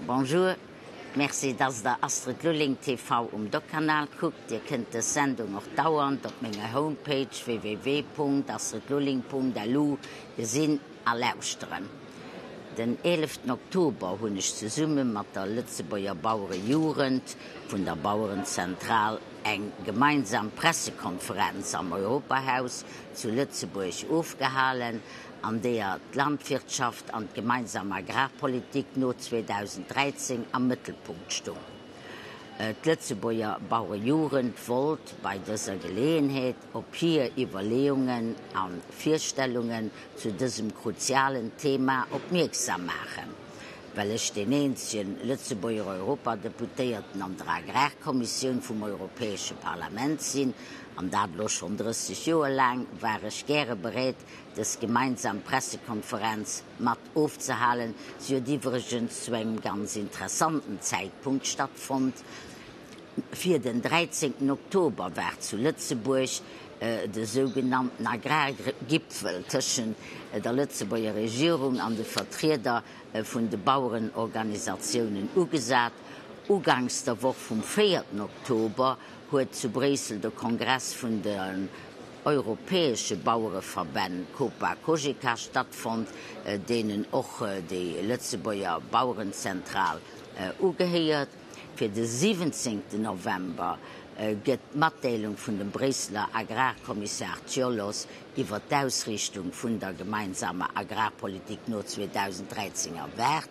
Bonjour, merci dass der Astrid Lulling TV um Doc-Kanal kuckt. Dir kënnt dës Sendung och dauernd op menger Homepage www.astridlulling.lu gesinn a lauschteren. Den 11 Oktober hunn ech zesumme mat der Lëtzebuerger Bauerejugend vun der Bauerenzentral eng gemeinsam Pressekonferenz am Europahaus zu Lëtzebuerg ofgehalen, an deeër d'Landwirtschaft an d'gemeinsam Agrarpolitik no 2013 am Mëttelpunkt stung. D'Lëtzebuerger Bauerejugend wollt bei dëser Geleeënheet op hir Iwwerleeungen a Virstellungen zu dësem kruzialen Thema opmierksam maachen. Well ech deen eenzegen Lëtzebuerger Europadeputéierten an der Agrarkommissioun vum Europäesche Parlament sinn, an dat elo schonn 30 Joer laang, war ech gäre bereet, dës gemeinsam Pressekonferenz mat ofzehalen. Si huet iwwregens zu engem ganz interessanten Zäitpunkt stattfonnt. Fir den 13 Oktober war zu Lëtzebuerg de sougenannten Agrargipfel tëschent der Lëtzebuerger Regierung an de Vertrieder vun de Bauerenorganisatiounen ugesat. Uganks der Woch vum 4 Oktober huet zu Bréissel de Kongress vun de europäesche Bauereverbänn Copa-Cogeca stattfonnt, deenen och déi Lëtzebuerger Bauerenzentral ugehéiert. Fir de 17 November gëtt d'Matdeelung vun dem Bréisseler Agrarkommissar Ciolos iwwer d'Ausriichtung vun der gemeinsamer Agrarpolitik no 2013 erwaart.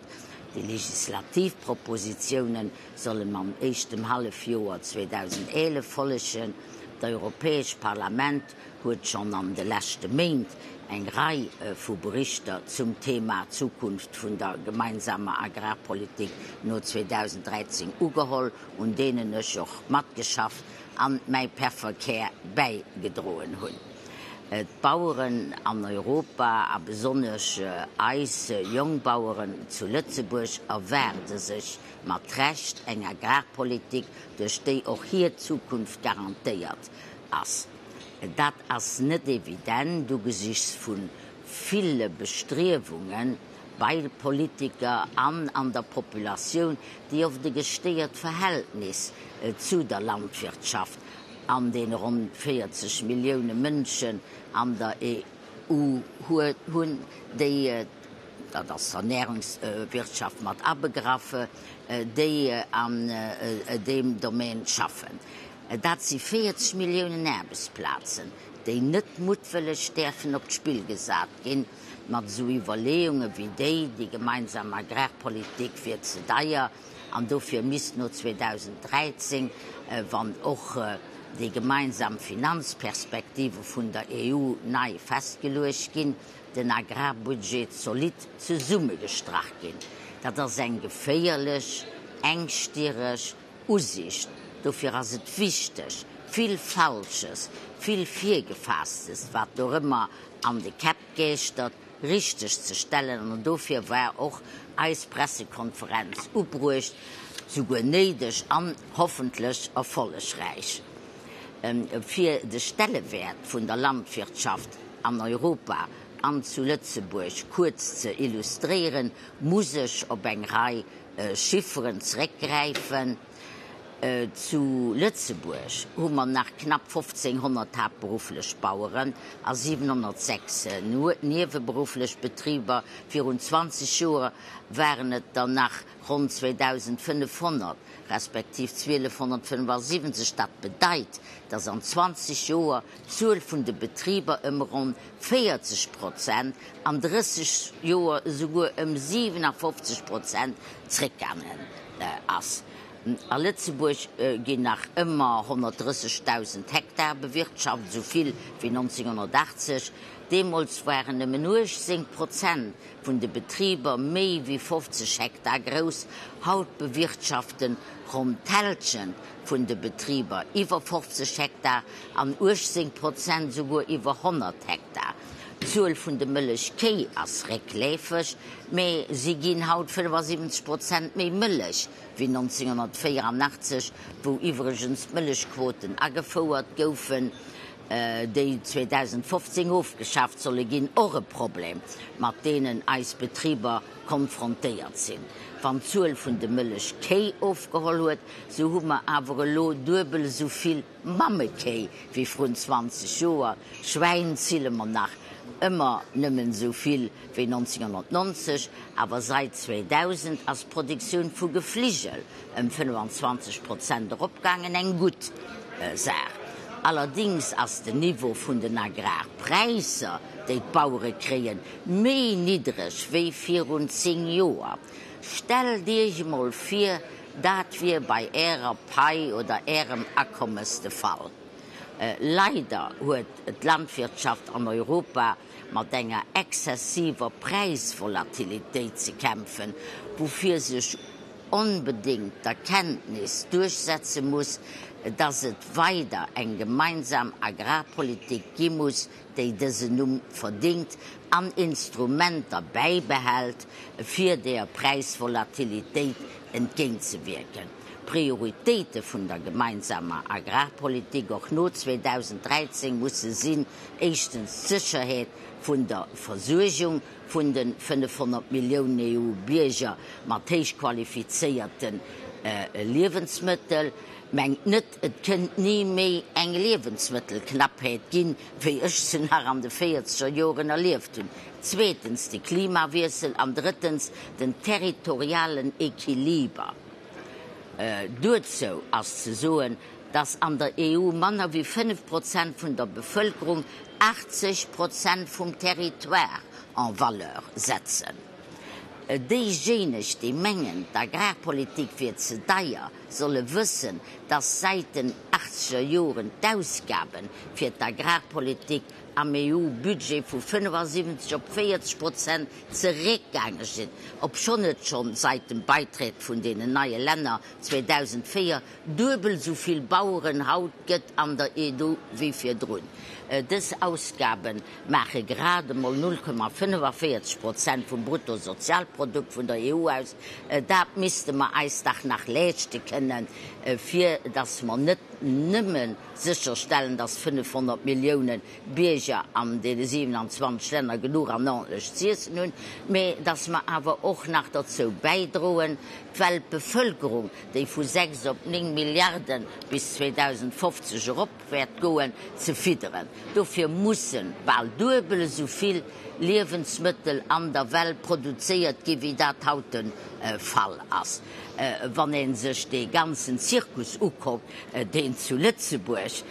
Déi legislativ Propositiounen sollen mam éischtem Hallefjoer 2011 follegen. D'Europäescht Parlament huet schonn an de leschte Méint eng Rei vu Berichter zum Thema Zukunft vun der gemeinsamer Agrarpolitik no 2013 ugeholl, un deenen ech och matgeschafft an mäi Pefferkär bäigedroen hunn. D'Baueren an Europa a besonnesch eis Jongbaueren zu Lëtzebuerg erwaarde sech mat Recht eng Agrarpolitik, duerch déi och hir Zukunft garantéiert ass. Dat ass net evident ugesichts vu ville Bestriewunge bei Politiker an an der Populatioun, déi oft e gestéiert Verhältnis zu der Landwirtschaft an deene ronn 40 Millioune Mënschen an der EU hunn, déi dat ass d'Ernährungswirtschaft mat abegraff, déi an deem Domaine schaffen. Dat si 40 Milliounen Aarbechtsplazen, déi net muttwëlleg däerfen op d'Spill gesat ginn, mat esou Iwwerleeunge wéi déi, déi gemeinsam Agrarpolitik wier ze deier an dofir misst no 2013, wann och déi gemeinsam Finanzperspektive vun der EU nei festgeluecht ginn, den Agrarbudget zolidd zesummegestrach ginn. Dat ass eng geféierlech, engstireg Usicht. Dofir ass et wichteg, vill Falsches, vill Virgefaasstes, wat dorëmmer an de Käpp geeschtert, richteg ze stellen. An dofir war och eis Pressekonferenz ubruecht, souguer néideg an hoffentlech erfollegräich. Fir de Stellewäert vun der Landwirtschaft an Europa an zu Lëtzebuerg kuerz ze illustréieren, muss ech op eng Rei Chifferen zeréckgräifen. Zu Lëtzebuerg hu mer nach knapp 1.500 haaptberufflech Baueren a 706 nieweberufflech Betriber. Virun 20 Joer waren et der nach ronn 2.500. respektiv 1275. Dat bedeit, datt an 20 Joer d'Zuel vun de Betriber ëm ronn 40 Prozent, an 30 Joer esouguer ëm 57 Prozent zréckgaangen ass. A Lëtzebuerg ginn nach ëmmer 130.000 Hektar bewirtschaft, esou vill wéi 1980. Deemools waren nëmmen 18 Prozent vun de Betriber méi wéi 50 Hektar grouss. Haut bewirtschaften ronn d'Hälschent vun de Betriber iwwer 50 Hektar an 18 Prozent esouguer iwwer 100 Hektar. D'Zuel vun de Mëllechkéi ass réckleefeg, mee si ginn haut 75 Prozent méi Mëllech wéi 1984, wou iwwregens d'Mëllechquoten agefouert goufen. déi 2015 ofgeschaaft solle ginn, och e Problem, mat deenen eis Betriber konfrontéiert sinn. Wann d'Zuel vun de Mëllechkéi ofgeholl huet, sou hu mer awer elo duebel esou vill Mammekéi wéi vrun 20 Joer. Schwäin zille mer nach ëmmer nëmmen esou vill wéi 1990, awer sait 2000 ass d'Produktioun vu Gefligel ëm 25 Prozent eropgaangen, eng gutt Saach. Allerdings ass den Niveau vun den Agrarpräisser, déi d'Bauere kréien, méi niddreg wéi virun 10 Joer. Stellt Iech emol vir, dat wier bei Ärer Pai oder Ärem Akommes de Fall. Leider huet d'Landwirtschaft an Europa mat enger exzessiver Präisvolatilitéit ze kämpfen, woufir sech onbedéngt d'Erkenntnis duerchsetze muss, dass et weider eng gemeinsam Agrarpolitik gi muss, déi dësen Numm verdingt an Instrumenter bäibehält, fir der Präisvolatilitéit entgéintzewierken. D'Prioritéite vun der gemeinsamer Agrarpolitik och no 2013 musse sinn, éischtens d'Sécherheet vun der Versuergung vun de 500 Milliounen EU-Bierger mat héich qualifizéierte Liewensmëttel. Mengt net, et kënnt ni méi eng Liewensmëttelknappheet ginn, wéi ech se nach an de véierzeger Joren erlieft hunn. Zweetens de Klimawiessel an drëttens den territorialen Equiliber. Duerzou ass ze soen, dass an der EU manner wéi 5 Prozent vun der Bevëlkerung 80 Prozent vum Territoire en valeur setzen. Déijéineg, déi mengen, d'Agrarpolitik wier ze deier, solle wëssen, dass säit den achtzeger Joren d'Ausgabe fir d'Agrarpolitik am EU-Budget vu 75 op 40 Prozent zeréckgaange sinn, obschonn et schonn sait dem Beitrett vun deenen neie Länner 2004 duebel esou vill Baueren haut gëtt an der EU wéi virdrun. Dës Ausgabe maache grad emol 0,45 Prozent vum Bruttosozialprodukt vun der EU aus. Dat misste mer eis dach nach leeschte kënnen, fir datt mer net nëmme sécherstellen, datt 500 Millioune Bierger an deene 27 Länner genuch an ordentlech z'iessen hunn, mee datt mer awer och nach derzou bäidroen, d'Weltbevölkerung, déi vu 6 op 9 Milliarde bis 2050 erop wäert goen, ze fidderen. Dofir musse bal duebel esou vill Liewensmëttel an der Welt produzéiert gi wéi dat haut de Fall ass. Wann ee sech dee ganzen Zirkus ukuckt, deen zu Lëtzebuerg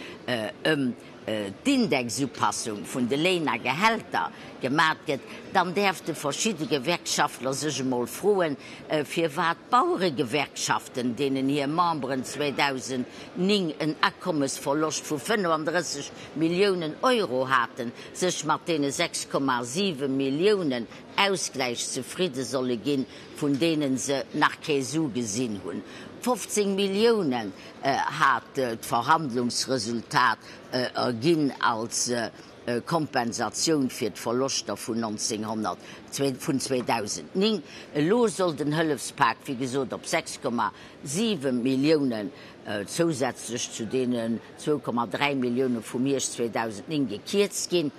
ëm d'Indexupassung vun de Léin a Gehälter gemat gëtt, dann däerfte verschidde Gewerkschaftler sech emol froen, firwat d'Baueregewerkschaften, deenen hir Memberen 2009 en Akommesverloscht vu 35 Milliounen Euro haten, sech mat deene 6,7 Milliounen Ausgläich zefridde solle ginn, vun deene se nach kee Su gesinn hunn. 15 Milliounen hat d'Verhandlungsresultat erginn als Kompensatioun fir d'Verloschter vun vun 2009. Elo soll den Hëllefspak, wéi gesot, op 6,7 Milliounen zousätzlech zu deenen 2,3 Millioune vum Hierscht 2009 gekierzt ginn.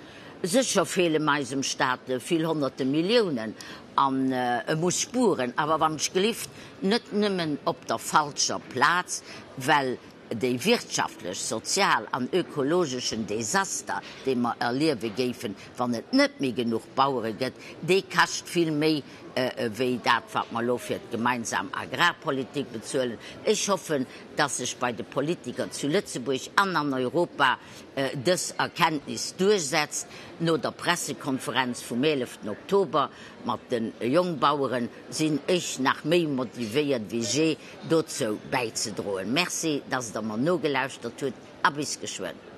Sécher feelen eisem Staat vill honnerte Milliounen an e muss spueren, awer wann ech gelift net nëmmen op der falscher Plaz, well dee wirtschaftlech, sozial an ökologeschen Desaster, dee mer erliewe géifen, wann et net méi genuch Bauere gëtt, dee kascht vill méi wéi dat, wat mer elo fir d'gemeinsam Agrarpolitik bezuelen. Ech hoffen, dass sech bei de Politiker zu Lëtzebuerg an an Europa dës Erkenntnis duerchsetzt. No der Pressekonferenz vum 11 Oktober mat de Jongbaueren sinn ech nach méi motivéiert wéi jee, dozou bäizedroen. Merci, dass Der mer nogelauschtert hutt a bis geschwënn.